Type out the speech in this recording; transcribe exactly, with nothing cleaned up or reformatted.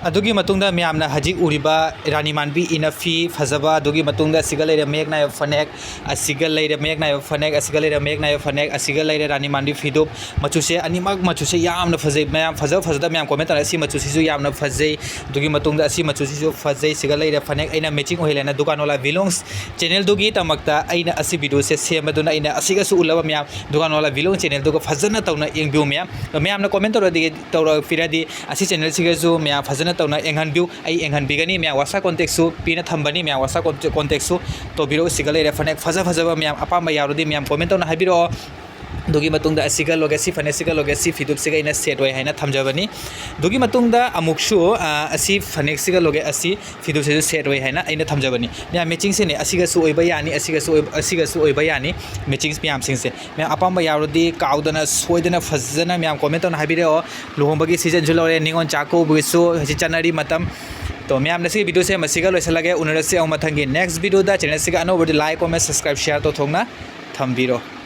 ꯑꯗꯨꯒꯤ ꯃꯇꯨꯡꯗ ꯃꯌꯥꯝꯅ ꯍꯧꯖꯤꯛ ꯎꯔꯤꯕ ꯔꯥꯅꯤ ꯃꯥꯟꯕꯤ ꯏꯟꯅ ꯐꯤ ꯐꯖꯕ, ꯑꯗꯨꯒꯤ ꯃꯇꯨꯡꯗ ꯑꯁꯤꯒ ꯂꯩꯔꯦ ꯃꯌꯦꯛ ꯅꯥꯏꯕ ꯐꯅꯦꯛ, ꯑꯁꯤꯒ ꯂꯩꯔꯦ ꯃꯌꯦꯛ ꯅꯥꯏꯕ ꯐꯅꯦꯛ, ꯑꯁꯤꯒ ꯂꯩꯔꯦ ꯃꯌꯦꯛ ꯅꯥꯏꯕ ꯐꯅꯦꯛ, ꯑꯁꯤꯒ ꯂꯩꯔꯦ ꯔꯥꯅꯤ ꯃꯥꯟꯕꯤ ꯐꯤꯗꯨꯞ꯫ ꯃꯆꯨꯁꯦ ꯑꯅꯤꯃꯛ ꯃꯆꯨꯁꯦ ꯌꯥꯝꯅ ꯐꯖꯩ꯫ ꯃꯌꯥꯝ ꯐꯖ ꯐꯖꯗ ꯃꯌꯥꯝ comment ꯇꯧꯔꯦ, "ꯑꯁꯤ ꯃꯆꯨꯁꯤꯁꯨ ꯌꯥꯝꯅ ꯐꯖꯩ, ꯑꯗꯨꯒꯤ ꯃꯇꯨꯡꯗ ꯑꯁꯤ ꯃꯆꯨꯁꯤꯁꯨ ꯐꯖꯩ, ꯁꯤꯒ ꯂꯩꯔꯦ ꯐꯅꯦꯛ ꯑꯩꯅ matching ꯑꯣꯏꯍꯜꯂꯦꯅ ꯗꯨꯀꯥꯟ ꯋꯥꯂꯥ ꯕꯤꯂꯣꯡꯁ ꯆꯦꯅꯦꯜꯗꯨꯒꯤꯗꯃꯛꯇ ꯑꯩꯅ ꯑꯁꯤ ꯚꯤꯗꯤꯑꯣꯁꯦ ꯁꯦꯝꯕꯗꯨꯅ ꯑꯩꯅ ꯑꯁꯤꯒꯁꯨ ꯎꯠꯂꯕ ꯃꯌꯥꯝ ꯗꯨꯀꯥꯟ ꯋꯥꯂꯥ ꯕꯤꯂꯣꯡꯁ ꯆꯦꯅꯦꯜꯗꯨꯒ ꯐꯖꯅ ꯇꯧꯅ ꯌꯦꯡꯕꯤꯌꯨ ꯃꯌꯥꯝ꯫ ꯑꯗꯣ ꯃꯌꯥꯝꯅ comment ꯇꯧꯔꯗꯤ ꯇꯧꯔꯛꯄꯤꯔꯗꯤ ꯑꯁꯤ ꯆꯦꯅꯦꯜꯁꯤꯒꯁꯨ ꯃꯌꯥꯝ ꯐꯖꯅ ꯇꯧꯅ ꯌꯦꯡꯍꯟꯕꯤꯌꯨ꯫ ꯑꯩ ꯌꯦꯡꯍꯟꯕꯤꯒꯅꯤ ꯃꯌꯥꯝ, WhatsApp contactꯁꯨ ꯄꯤꯅ ꯊꯝꯕꯅꯤ ꯃꯌꯥꯝ, WhatsApp contactꯁꯨ ꯇꯧꯕꯤꯔꯛꯎ꯫ ꯁꯤꯒ ꯂꯩꯔꯦ ꯐꯅꯦꯛ ꯐꯖ ꯐꯖꯕ ꯃꯌꯥꯝ, ꯑꯄꯥꯝꯕ ꯌꯥꯎꯔꯗꯤ ꯃꯌꯥꯝ comment ꯇꯧꯅ ꯍꯥꯏꯕꯤꯔꯛꯑꯣ꯫ ꯑꯗꯨꯒꯤ ꯃꯇꯨꯡꯗ ꯑꯁꯤꯒ ꯂꯣꯒꯦ, ꯁꯤ ꯐꯅꯦꯛꯁꯤꯒ ꯂꯣꯒꯦ, ꯁꯤ ꯐꯤꯗꯨꯞꯁꯤꯒ ꯑꯩꯅ set ꯑꯣꯏ ꯍꯥꯏꯅ ꯊꯝꯖꯕꯅꯤ꯫ ꯑꯗꯨꯒꯤ ꯃꯇꯨꯡꯗ ꯑꯃꯨꯛꯁꯨ, ꯑ, ꯑꯁꯤ ꯐꯅꯦꯛꯁꯤꯒ ꯂꯣꯒꯦ, ꯑꯁꯤ ꯐꯤꯗꯨꯞꯁꯤꯁꯨ set ꯑꯣꯏ ꯍꯥꯏꯅ ꯑꯩꯅ ꯊꯝꯖꯕꯅꯤ꯫ ꯃꯌꯥꯝ matchingꯁꯤꯅꯦ, ꯑꯁꯤꯒꯁꯨ ꯑꯣꯏꯕ ꯌꯥꯅꯤ, ꯑꯁꯤꯒꯁꯨ ꯑꯣꯏꯕ, ꯑꯁꯤꯒꯁꯨ ꯑꯣꯏꯕ ꯌꯥꯅꯤ꯫ Matchings ꯃꯌꯥꯝꯁꯤꯡꯁꯦ ꯃꯌꯥꯝ ꯑꯄꯥꯝꯕ ꯌꯥꯎꯔꯗꯤ ꯀꯥꯎꯗꯅ ꯁꯣꯏꯗꯅ ꯐꯖꯅ ꯃꯌꯥꯝ comment ꯇꯧꯅ ꯍꯥꯏꯕꯤꯔꯛꯑꯣ꯫ ꯂꯨꯍꯣꯡꯕꯒꯤ seasonꯁꯨ ꯂꯣꯏꯔꯦ, ꯅꯤꯉꯣꯜ ꯆꯥꯛꯀꯧꯕꯒꯤꯁꯨ ꯍꯧꯖꯤꯛ ꯆꯠꯅꯔꯤ ꯃꯇꯝ꯫ ꯇꯣ ꯃꯌꯥꯝ, ꯉꯁꯤꯒꯤ videoꯁꯦ ꯃꯁꯤꯒ ꯂꯣꯏꯁꯤꯜꯂꯒꯦ꯫ ꯎꯅꯔꯁꯤ ꯑꯃꯨꯛ ꯃꯊꯪꯒꯤ next videoꯗ꯫ Channelꯁꯤꯒ ꯑꯅꯧꯕꯗꯤ like, comment, subscribe, share ꯇꯧꯊꯣꯛꯅ ꯊꯝꯕꯤꯔꯣ꯫